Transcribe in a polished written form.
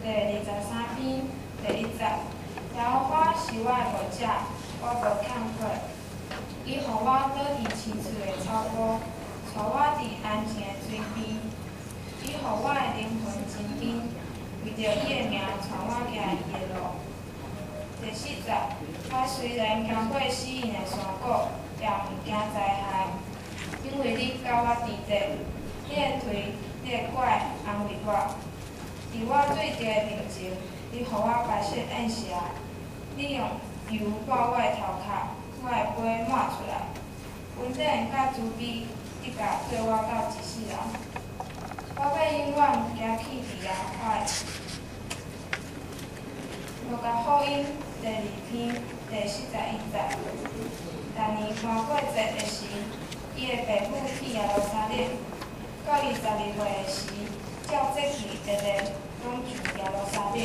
第23篇第1節。耶和華是我的牧者，我無欠缺。伊予我倒佇青翠的草坡，帶我佇安靜的水邊。伊予我的靈魂振興，為著伊的名，帶我行伊的路。第4節，我雖然經過死蔭的山谷，也毋驚災害，因為你佮我佇咧，你的槌，你的拐安慰我。佇我對敵的面前，你予我擺設宴席，你用油抹我的頭殼，我的杯滿出來。恩典佮慈悲，的確綴我到一世人。我欲永遠行去佇耶和華的。路加福音第2篇第41節。逐年逾過節的時，伊的爸母去耶路撒冷。到伊12歲的時，照節期的禮，攏上耶路撒冷。